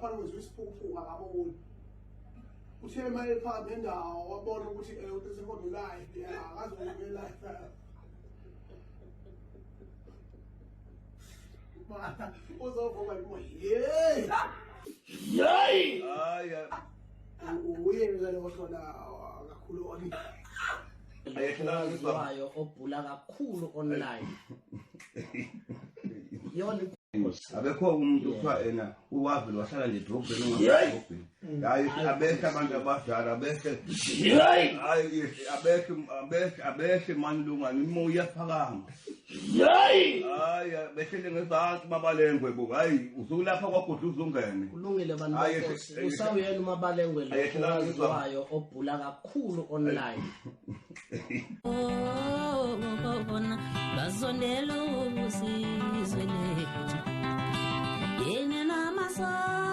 Lapha kwenziwa isiphukuphuku akaboni. Uthe uma ephakathi nendawo wabona ukuthi u-3 second live, akaze ube live. Uzovuka yeyi. Yeyi! Hayi. Uye ngeke ohlola kakhulu on. Owaziwayo obhula kakhulu online. Yona Abekho umuntu kuthiwa ena uwavele wahlala nje edrobheni ungasedrobheni. Hayi, abehle abantu abadala, abehle. Hayi, abehle, abehle, abehle mani lungani, imoya iyaphakama. Hayi, behlele ngezansi Mabalengwe bo. Hayi, usulapha kwaGudla uzungene. Kulungile bantu Hayi, benkosi. Usawuyena uMabalengwe lo owaziwayo obhula kakhulu online. Bona bazondela ubusizwe lethu yena namasosha.